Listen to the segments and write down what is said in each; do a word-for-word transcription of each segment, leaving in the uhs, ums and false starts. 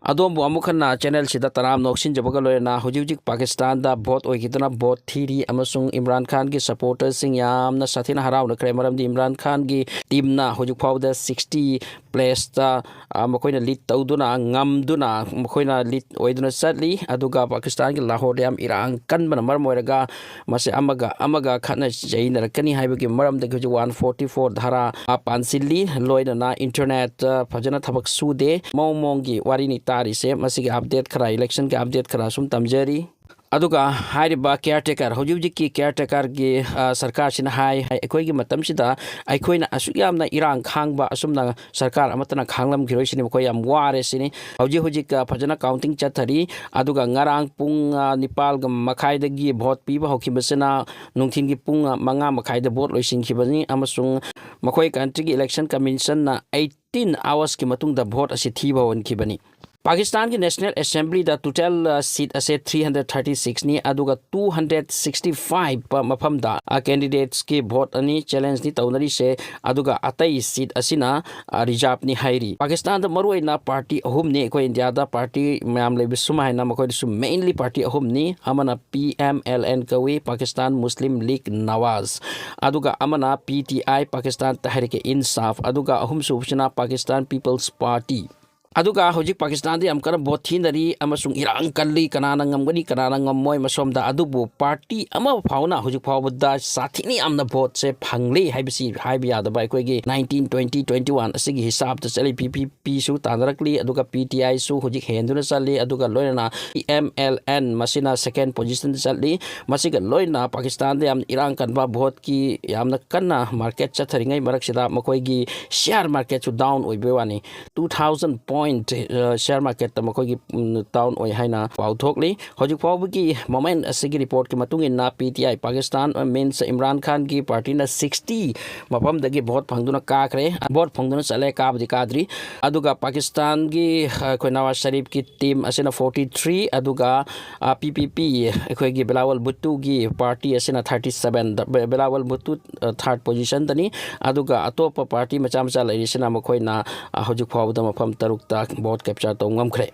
ꯑꯗꯣꯝꯕꯨ ꯑꯃꯨꯛ ꯍꯟꯅ ꯆꯦꯅꯦꯜꯁꯤꯗ ꯇꯔꯥꯝꯅ ꯑꯣꯛꯁꯤꯟꯖꯕꯒ ꯂꯣꯏꯅꯅ ꯍꯧꯖꯤꯛ ꯍꯧꯖꯤꯛ ꯄꯥꯀꯤꯁꯇꯥꯟꯗ ꯚꯣꯠ ꯑꯣꯏꯈꯤꯗꯨꯅ ꯚꯣꯠ ꯊꯤꯔꯤ ꯑꯃꯁꯨꯡ ꯏꯝꯔꯥꯟ ꯈꯥꯟꯒꯤ ꯁꯄꯣꯔꯇꯔꯁꯤꯡ ꯌꯥꯝꯅ ꯁꯥꯊꯤꯅ ꯍꯔꯥꯎꯅꯈ꯭ꯔꯦ꯫ ꯃꯔꯝꯗꯤ ꯏꯝꯔꯥꯟ ꯈꯥꯟꯒꯤ ꯇꯤꯝꯅ ꯍꯧꯖꯤꯛ ꯐꯥꯎꯕꯗ ꯁꯤꯛꯁꯇꯤ ꯄ꯭ꯂꯦꯁꯇ, ꯑ, ꯃꯈꯣꯏꯅ ꯂꯤꯗ ꯇꯧꯗꯨꯅ, ꯉꯝꯗꯨꯅ, ꯃꯈꯣꯏꯅ ꯂꯤꯗ ꯑꯣꯏꯗꯨꯅ ꯆꯠꯂꯤ꯫ ꯑꯗꯨꯒ ꯄꯥꯀꯤꯁꯇꯥꯟꯒꯤ ꯂꯥꯍꯣꯔꯗ ꯌꯥꯝ ꯏꯔꯥꯡ ꯀꯟꯕꯅ ꯃꯔꯝ ꯑꯣꯏꯔꯒ ꯃꯁꯤ ꯑꯃꯒ ꯑꯃꯒ ꯈꯠꯅ ꯆꯩꯅꯔꯛꯀꯅꯤ ꯍꯥꯏꯕꯒꯤ ꯃꯔꯝꯗꯒꯤ ꯍꯧꯖꯤꯛ ꯋꯥꯟ ꯐꯣꯔꯇꯤ ꯐꯣꯔ ꯙꯥꯔꯥ, ꯑ, ꯄꯥꯟꯁꯤꯜꯂꯤ꯫ ꯂꯣꯏꯅꯅ ꯏꯟꯇꯔꯅꯦꯠ, ꯑ, ꯐꯖꯅ ꯊꯕꯛ ꯁꯨꯗꯦ꯫ ꯃꯑꯣꯡ ꯃꯑꯣꯡꯒꯤ ꯋꯥꯔꯤꯅꯤ ꯇꯥꯔꯤꯁꯦ꯫ ꯃꯁꯤꯒꯤ ꯑꯞꯗꯦꯠ ꯈꯔ, ꯏꯂꯦꯛꯁꯟꯒꯤ ꯑꯞꯗꯦꯠ ꯈꯔ ꯁꯨꯝ ꯇꯝꯖꯔꯤ꯫ ꯑꯗꯨꯒ ꯍꯥꯏꯔꯤꯕ ꯀꯤꯌꯔ ꯇꯦꯀꯔ, ꯍꯧꯖꯤꯛ ꯍꯧꯖꯤꯛꯀꯤ ꯀꯤꯌꯔ ꯇꯦꯀꯔꯒꯤ, ꯑ, ꯁꯔꯀꯥꯔꯁꯤꯅ ꯍꯥꯏ, ꯍꯥꯏ, ꯑꯩꯈꯣꯏꯒꯤ ꯃꯇꯝꯁꯤꯗ ꯑꯩꯈꯣꯏꯅ ꯑꯁꯨꯛ ꯌꯥꯝꯅ ꯏꯔꯥꯡ ꯈꯥꯡꯕ, ꯑꯁꯨꯝꯅ ꯁꯔꯀꯥꯔ ꯑꯃꯠꯇꯅ ꯈꯥꯡꯂꯝꯈꯤꯔꯣꯏ ꯁꯤꯅꯤ꯫ ꯃꯈꯣꯏ ꯌꯥꯝ ꯋꯥꯔꯦ ꯁꯤꯅꯤ꯫ ꯍꯧꯖꯤꯛ ꯍꯧꯖꯤꯛ, ꯑ, ꯐꯖꯅ ꯀꯥꯎꯟꯇꯤꯡ ꯆꯠꯊꯔꯤ꯫ ꯑꯗꯨꯒ ꯉꯔꯥꯡ ꯄꯨꯡ, ꯑ, ꯅꯤꯄꯥꯜꯒ ꯃꯈꯥꯏꯗꯒꯤ ꯚꯣꯠ ꯄꯤꯕ ꯍꯧꯈꯤꯕꯁꯤꯅ ꯅꯨꯡꯊꯤꯜꯒꯤ ꯄꯨꯡ, ꯑ, ꯃꯉꯥ ꯃꯈꯥꯏꯗ ꯚꯣꯠ ꯂꯣꯏꯁꯤꯟꯈꯤꯕꯅꯤ ꯑꯃꯁꯨꯡ ꯃꯈꯣꯏ ꯀꯟꯇ꯭ꯔꯤꯒꯤ ꯏꯂꯦꯛꯁꯟ ꯀꯃꯤꯁꯟꯅ ꯑꯩꯠꯇꯤꯟ ꯑꯋꯥꯔꯁꯀꯤ ꯃꯇꯨꯡꯗ ꯚꯣꯠ ꯑꯁꯤ ꯊꯤꯕ ꯍꯧꯍꯟꯈꯤꯕꯅꯤ꯫ ꯄꯥꯀꯤꯁꯇꯥꯟꯒꯤ ꯅꯦꯁꯅꯦꯜ ꯑꯦꯁꯦꯝꯕ꯭ꯂꯤꯗ ꯇꯣꯇꯦꯜ, ꯑ, ꯁꯤꯠ ꯑꯁꯦ ꯊ꯭ꯔꯤ ꯍꯟꯗ꯭ꯔꯦꯠ ꯊꯥꯔꯇꯤ ꯁꯤꯛꯁꯅꯤ, ꯑꯗꯨꯒ ꯇꯨ ꯍꯟꯗ꯭ꯔꯦꯠ ꯁꯤꯛꯁꯇꯤ ꯐꯥꯏꯚ ꯃꯐꯝꯗ, ꯑ, ꯀꯦꯟꯗꯤꯗꯦꯠꯁꯀꯤ ꯚꯣꯠ ꯑꯅꯤ ꯆꯦꯂꯦꯟꯖꯅꯤ ꯇꯧꯅꯔꯤꯁꯦ, ꯑꯗꯨꯒ ꯑꯇꯩ ꯁꯤꯠ ꯑꯁꯤꯅ, ꯑ, ꯔꯤꯖꯥꯔꯚꯅꯤ ꯍꯥꯏꯔꯤ꯫ ꯄꯥꯀꯤꯁꯇꯥꯟꯗ ꯃꯔꯨꯑꯣꯏꯅ ꯄꯥꯔꯇꯤ ꯑꯍꯨꯝꯅꯤ, ꯑꯩꯈꯣꯏ ꯏꯟꯗꯤꯌꯥꯗ ꯄꯥꯔꯇꯤ ꯃꯌꯥꯝ ꯂꯩꯕ ꯁꯨꯃꯥꯏꯅ ꯃꯈꯣꯏꯗꯁꯨ ꯃꯦꯟꯂꯤ ꯄꯥꯔꯇꯤ ꯑꯍꯨꯝꯅꯤ, ꯑꯃꯅ ꯄꯤ ꯑꯦꯝ ꯑꯦꯜ ꯑꯦꯟ ꯀꯧꯏ, ꯄꯥꯀꯤꯁꯇꯥꯟ ꯃꯨꯁꯂꯤꯝ ꯂꯤꯒ ꯅꯋꯥꯖ, ꯑꯗꯨꯒ ꯑꯃꯅ ꯄꯤ ꯇꯤ ꯑꯥꯏ, ꯄꯥꯀꯤꯁꯇꯥꯟ ꯇꯍꯔꯤꯛ ꯏꯟꯁꯥꯐ, ꯑꯗꯨꯒ ꯑꯍꯨꯝꯁꯨꯕꯁꯤꯅ ꯄꯥꯀꯤꯁꯇꯥꯟ ꯄꯤꯄꯜꯁ ꯄꯥꯔꯇꯤ꯫ ꯑꯗꯨꯒ ꯍꯧꯖꯤꯛ ꯄꯥꯀꯤꯁꯇꯥꯟꯗ ꯌꯥꯝ ꯀꯟꯅ ꯚꯣꯠ ꯊꯤꯅꯔꯤ ꯑꯃꯁꯨꯡ ꯏꯔꯥꯡ ꯀꯜꯂꯤ, ꯀꯅꯥꯅ ꯉꯝꯒꯅꯤ, ꯀꯅꯥꯅ ꯉꯝꯃꯣꯏ꯫ ꯃꯁꯣꯝꯗ ꯑꯗꯨꯕꯨ ꯄꯥꯔꯇꯤ ꯑꯃ ꯐꯥꯎꯅ ꯍꯧꯖꯤꯛ ꯐꯥꯎꯕꯗ ꯁꯥꯊꯤꯅ ꯌꯥꯝꯅ ꯚꯣꯠꯁꯦ ꯐꯪꯂꯦ ꯍꯥꯏꯕꯁꯤ ꯍꯥꯏꯕ ꯌꯥꯗꯕ꯫ ꯑꯩꯈꯣꯏꯒꯤ ꯅꯥꯏꯟꯇꯤꯟ, ꯇ꯭ꯋꯦꯟꯇꯤ, ꯇ꯭ꯋꯦꯟꯇꯤ ꯋꯥꯟ ꯑꯁꯤꯒꯤ ꯍꯤꯁꯥꯕꯇ ꯆꯠꯂꯤ꯫ ꯄꯤ ꯄꯤ ꯄꯤꯁꯨ ꯇꯥꯟꯅꯔꯛꯂꯤ, ꯑꯗꯨꯒ ꯄꯤ ꯇꯤ ꯑꯥꯏꯁꯨ ꯍꯧꯖꯤꯛ ꯍꯦꯟꯗꯨꯅ ꯆꯠꯂꯤ, ꯑꯗꯨꯒ ꯂꯣꯏꯅꯅ ꯄꯤ ꯑꯦꯝ ꯑꯦꯜ ꯑꯦꯟ ꯃꯁꯤꯅ ꯁꯦꯀꯦꯟ ꯄꯣꯖꯤꯁꯟꯗ ꯆꯠꯂꯤ꯫ ꯃꯁꯤꯒ ꯂꯣꯏꯅꯅ ꯄꯥꯀꯤꯁꯇꯥꯟꯗ ꯌꯥꯝ ꯏꯔꯥꯡ ꯀꯟꯕ, ꯚꯣꯠꯀꯤ ꯌꯥꯝꯅ ꯀꯟꯅ ꯃꯥꯔꯀꯦꯠ ꯆꯠꯊꯔꯤꯉꯩ ꯃꯔꯛꯁꯤꯗ ꯃꯈꯣꯏꯒꯤ ꯁꯤꯌꯥꯔ ꯃꯥꯔꯀꯦꯠꯁꯨ ꯗꯥꯎꯟ ꯑꯣꯏꯕꯒꯤ ꯋꯥꯅꯤ꯫ ꯇꯨ ꯊꯥꯎꯖꯟ ꯄꯣꯏꯟꯠ, ꯑ, ꯁꯤꯌꯥꯔ ꯃꯥꯔꯀꯦꯠꯇ ꯃꯈꯣꯏꯒꯤ, ꯎꯝ, ꯗꯥꯎꯟ ꯑꯣꯏ ꯍꯥꯏꯅ ꯄꯥꯎ ꯊꯣꯛꯂꯤ꯫ ꯍꯧꯖꯤꯛ ꯐꯥꯎꯕꯒꯤ ꯃꯣꯃꯦꯟ ꯑꯁꯤꯒꯤ ꯔꯤꯄꯣꯔꯠꯀꯤ ꯃꯇꯨꯡ ꯏꯟꯅ ꯄꯤ ꯇꯤ ꯑꯥꯏ ꯄꯥꯀꯤꯁꯇꯥꯟ, ꯑ, ꯃꯤꯟꯁ ꯏꯝꯔꯥꯟ ꯈꯥꯟꯒꯤ ꯄꯥꯔꯇꯤꯅ ꯁꯤꯛꯁꯇꯤ ꯃꯐꯝꯗꯒꯤ ꯚꯣꯠ ꯐꯪꯗꯨꯅ ꯀꯥꯈ꯭ꯔꯦ꯫ ꯚꯣꯠ ꯐꯪꯗꯨꯅ ꯆꯠꯂꯦ, ꯀꯥꯕꯗꯤ ꯀꯥꯗ꯭ꯔꯤ꯫ ꯑꯗꯨꯒ ꯄꯥꯀꯤꯁꯇꯥꯟꯒꯤ, ꯑ, ꯑꯩꯈꯣꯏ ꯅꯋꯥꯖ ꯁꯔꯤꯐꯀꯤ ꯇꯤꯝ ꯑꯁꯤꯅ ꯐꯣꯔꯇꯤ ꯊ꯭ꯔꯤ, ꯑꯗꯨꯒ, ꯑ, ꯄꯤ ꯄꯤ ꯄꯤ, ꯑꯩꯈꯣꯏꯒꯤ ꯕꯤꯂꯥꯋꯜ ꯚꯨꯠꯇꯨꯒꯤ ꯄꯥꯔꯇꯤ ꯑꯁꯤꯅ ꯊꯥꯔꯇꯤ ꯁꯕꯦꯟꯗ, ꯕꯦ-, ꯕꯤꯂꯥꯋꯜ ꯚꯨꯠꯇꯨ, ꯑ, ꯊꯥꯔꯠ ꯄꯣꯖꯤꯁꯟꯗꯅꯤ꯫ ꯑꯗꯨꯒ ꯑꯇꯣꯞꯄ ꯄꯥꯔꯇꯤ ꯃꯆꯥ ꯃꯆꯥ ꯂꯩꯔꯤꯁꯤꯅ ꯃꯈꯣꯏꯅ, ꯑ, ꯍꯧꯖꯤꯛ ꯐꯥꯎꯕꯗ ꯃꯐꯝ ꯇꯔꯨꯛ ꯍꯧꯖꯤꯛꯇ vote capture ꯇꯧꯕ ꯉꯝꯈ꯭ꯔꯦ꯫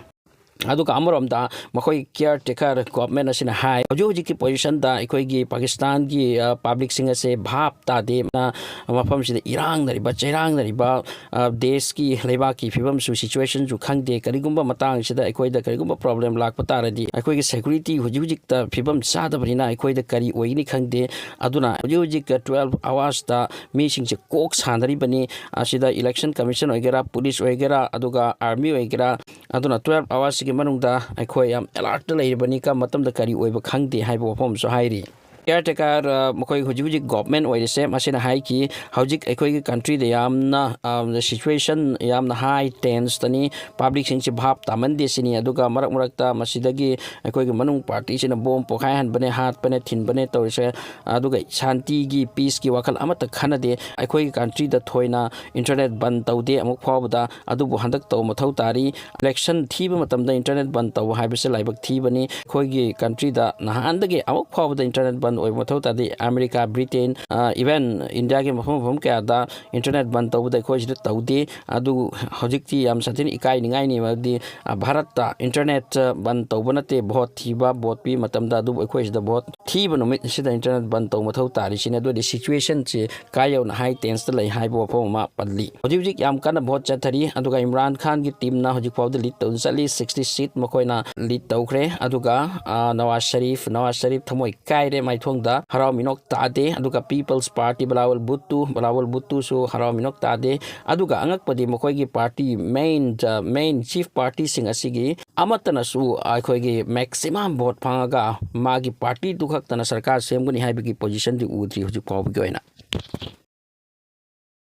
ꯑꯗꯨꯒ ꯑꯃꯔꯣꯝꯗ ꯃꯈꯣꯏ caretaker government ꯑꯁꯤꯅ ꯍꯥꯏ, ꯍꯧꯖꯤꯛ ꯍꯧꯖꯤꯛꯀꯤ positionꯗ ꯑꯩꯈꯣꯏꯒꯤ ꯄꯥꯀꯤꯁꯇꯥꯟꯒꯤ, ꯑ, publicꯁꯤꯡ ꯑꯁꯦ ꯚꯥꯞ ꯇꯥꯗꯦ꯫ ꯃ-, ꯃꯐꯝꯁꯤꯗ ꯏꯔꯥꯡꯅꯔꯤꯕ, ꯆꯩꯔꯥꯡꯅꯔꯤꯕ, ꯑ, ꯗꯦꯁꯀꯤ, ꯂꯩꯕꯥꯛꯀꯤ ꯐꯤꯕꯝꯁꯨ, situationꯁꯨ ꯈꯪꯗꯦ꯫ ꯀꯔꯤꯒꯨꯝꯕ ꯃꯇꯥꯡꯁꯤꯗ ꯑꯩꯈꯣꯏꯗ ꯀꯔꯤꯒꯨꯝꯕ problem ꯂꯥꯛꯄ ꯇꯥꯔꯗꯤ ꯑꯩꯈꯣꯏꯒꯤ security ꯍꯧꯖꯤꯛ ꯍꯧꯖꯤꯛꯇ ꯐꯤꯕꯝ ꯆꯥꯗꯕꯅꯤꯅ ꯑꯩꯈꯣꯏꯗ ꯀꯔꯤ ꯑꯣꯏꯒꯅꯤ ꯈꯪꯗꯦ꯫ ꯑꯗꯨꯅ ꯍꯧꯖꯤꯛ ꯍꯧꯖꯤꯛ twelve hoursꯇ ꯃꯤꯁꯤꯡꯁꯦ ꯀꯣꯛ ꯁꯥꯟꯅꯔꯤꯕꯅꯤ꯫ ꯑꯁꯤꯗ election commission ꯑꯣꯏꯒꯦꯔꯥ, police ꯑꯣꯏꯒꯦꯔꯥ, ꯑꯗꯨꯒ army ꯑꯣꯏꯒꯦꯔꯥ, ꯑꯗꯨꯅ twelve hoursꯁꯤꯒꯤ ꯃꯅꯨꯡꯗ ꯑꯩꯈꯣꯏ ꯌꯥꯝ alertꯇ ꯂꯩꯔꯤꯕꯅꯤ, ꯀꯔꯝꯕ ꯃꯇꯝꯗ ꯀꯔꯤ ꯑꯣꯏꯕ ꯈꯪꯗꯦ ꯍꯥꯏꯕ ꯋꯥꯐꯝ ꯑꯃꯁꯨ ꯍꯥꯏꯔꯤ꯫ Caretaker, ꯑ, ꯃꯈꯣꯏ ꯍꯧꯖꯤꯛ ꯍꯧꯖꯤꯛ government ꯑꯣꯏꯔꯤꯁꯦ, ꯃꯁꯤꯅ ꯍꯥꯏꯈꯤ, ꯍꯧꯖꯤꯛ ꯑꯩꯈꯣꯏꯒꯤ countryꯗ ꯌꯥꯝꯅ, ꯑ, situation ꯌꯥꯝꯅ high tenseꯇꯅꯤ, publicꯁꯤꯡꯁꯤ ꯚꯥꯞ ꯇꯥꯃꯟꯗꯦ ꯁꯤꯅꯤ꯫ ꯑꯗꯨꯒ ꯃꯔꯛ ꯃꯔꯛꯇ ꯃꯁꯤꯗꯒꯤ ꯑꯩꯈꯣꯏꯒꯤ ꯃꯅꯨꯡ partyꯁꯤꯅ bomb ꯄꯣꯈꯥꯏꯍꯟꯕꯅꯦ, ꯍꯥꯠꯄꯅꯦ, ꯊꯤꯟꯕꯅꯦ ꯇꯧꯔꯤꯁꯦ꯫ ꯑꯗꯨꯒ ꯁꯥꯟꯇꯤꯒꯤ, peaceꯀꯤ ꯋꯥꯈꯜ ꯑꯃꯠꯇ ꯈꯟꯅꯗꯦ꯫ ꯑꯩꯈꯣꯏꯒꯤ countryꯗ ꯊꯣꯏꯅ internet ꯕꯟ ꯇꯧꯗꯦ ꯑꯃꯨꯛ ꯐꯥꯎꯕꯗ, ꯑꯗꯨꯕꯨ ꯍꯟꯗꯛ ꯇꯧꯕ ꯃꯊꯧ ꯇꯥꯔꯤ꯫ Election ꯊꯤꯕ ꯃꯇꯝꯗ internet ꯕꯟ ꯇꯧꯕ ꯍꯥꯏꯕꯁꯦ ꯂꯥꯏꯕꯛ ꯊꯤꯕꯅꯤ꯫ ꯑꯩꯈꯣꯏꯒꯤ countryꯗ ꯅꯍꯥꯟꯗꯒꯤ ꯑꯃꯨꯛ ꯐꯥꯎꯕꯗ internet ꯕꯟ ꯑꯣꯏꯕ ꯃꯊꯧ ꯇꯥꯗꯦ꯫ ꯑꯃꯦꯔꯤꯀꯥ, ꯕ꯭ꯔꯤꯇꯦꯟ, ꯑ, even ꯏꯟꯗꯤꯌꯥꯒꯤ ꯃꯐꯝ ꯃꯐꯝ ꯀꯌꯥꯗ internet ꯕꯟ ꯇꯧꯕꯗ ꯑꯩꯈꯣꯏ ꯁꯤꯗ ꯇꯧꯗꯦ꯫ ꯑꯗꯨ ꯍꯧꯖꯤꯛꯇꯤ ꯌꯥꯝ ꯁꯥꯊꯤꯅ ꯏꯀꯥꯏꯅꯤꯡꯉꯥꯏꯅꯤ, ꯃꯔꯝꯗꯤ, ꯑ, ꯚꯥꯔꯠꯇ internet ꯕꯟ ꯇꯧꯕ ꯅꯠꯇꯦ, vote ꯊꯤꯕ, vote ꯄꯤꯕ ꯃꯇꯝꯗ꯫ ꯑꯗꯨꯕꯨ ꯑꯩꯈꯣꯏ ꯁꯤꯗ vote ꯊꯤꯕ ꯅꯨꯃꯤꯠ ꯑꯁꯤꯗ internet ꯕꯟ ꯇꯧꯕ ꯃꯊꯧ ꯇꯥꯔꯤꯁꯤꯅꯤ꯫ ꯑꯗꯨꯗꯤ situationꯁꯤ ꯀꯥꯏ ꯌꯧꯅ high tenseꯇ ꯂꯩ ꯍꯥꯏꯕ ꯋꯥꯐꯝ ꯑꯃ ꯄꯜꯂꯤ꯫ ꯍꯧꯖꯤꯛ ꯍꯧꯖꯤꯛ ꯌꯥꯝ ꯀꯟꯅ vote ꯆꯠꯊꯔꯤ, ꯑꯗꯨꯒ ꯏꯝꯔꯥꯟ ꯈꯥꯟꯒꯤ teamꯅ ꯍꯧꯖꯤꯛ ꯐꯥꯎꯗ lead ꯇꯧꯗꯨꯅ ꯆꯠꯂꯤ, sixty seat ꯃꯈꯣꯏꯅ lead ꯇꯧꯈ꯭ꯔꯦ꯫ ꯑꯗꯨꯒ, ꯑ, ꯅꯋꯥꯖ ꯁꯔꯤꯐ, ꯅꯋꯥꯖ ꯁꯔꯤꯐ ꯊꯃꯣꯏ ꯀꯥꯏꯔꯦ, ꯃꯥꯏꯊꯣꯡꯗ ꯍꯔꯥꯎ ꯃꯤꯅꯣꯛ ꯇꯥꯗꯦ꯫ ꯑꯗꯨꯒ People's Party, ꯕꯤꯂꯥꯋꯜ ꯚꯨꯠꯇꯣ, ꯕꯤꯂꯥꯋꯜ ꯚꯨꯠꯇꯣꯁꯨ ꯍꯔꯥꯎ ꯃꯤꯅꯣꯛ ꯇꯥꯗꯦ꯫ ꯑꯗꯨꯒ ꯑꯉꯛꯄꯗꯤ ꯃꯈꯣꯏꯒꯤ party main, main chief partyꯁꯤꯡ ꯑꯁꯤꯒꯤ ꯑꯃꯠꯇꯅꯁꯨ ꯑꯩꯈꯣꯏꯒꯤ maximum vote ꯐꯪꯉꯒ ꯃꯥꯒꯤ partyꯗꯨ ꯈꯛꯇꯅ ꯁꯔꯀꯥꯔ ꯁꯦꯝꯒꯅꯤ ꯍꯥꯏꯕꯒꯤ positionꯗꯤ ꯎꯗ꯭ꯔꯤ ꯍꯧꯖꯤꯛ ꯐꯥꯎꯕꯒꯤ ꯑꯣꯏꯅ꯫